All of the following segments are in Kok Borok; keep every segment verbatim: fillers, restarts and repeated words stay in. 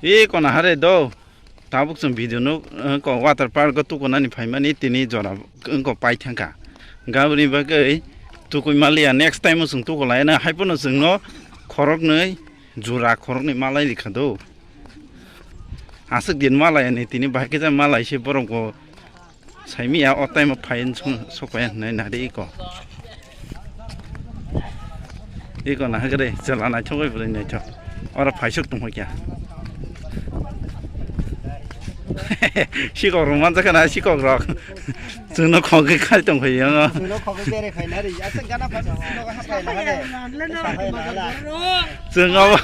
E kona hare do. Tabuk chwng video no, eh, ko water park o tukunani phaimani tini jora, eh, ko pai thangkha. Gabri bagwi tukui maliya, next time o chwng tuku laina, hai phano chwngno khoroknwi jura khoroknwi malai rikha do. Aswk din malai ani tini bahai khe malai se borok bo saimiya o time o phai sok phai nai nari iko. Iko na hagre chela naithok bai bwlai naithok. Oro phaisok tongkha kya. Sikok rok manjakha na sikok rok. Chwngno khogwi khai tongkha yango. Chwngno khogwi bere khai nari. Aswk gana phaisok nogo hapai na hade. Chwng abo.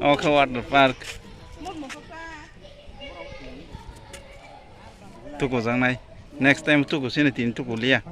Okha water park. Tuku jangnai. Next time tuku sini tin tuku liya.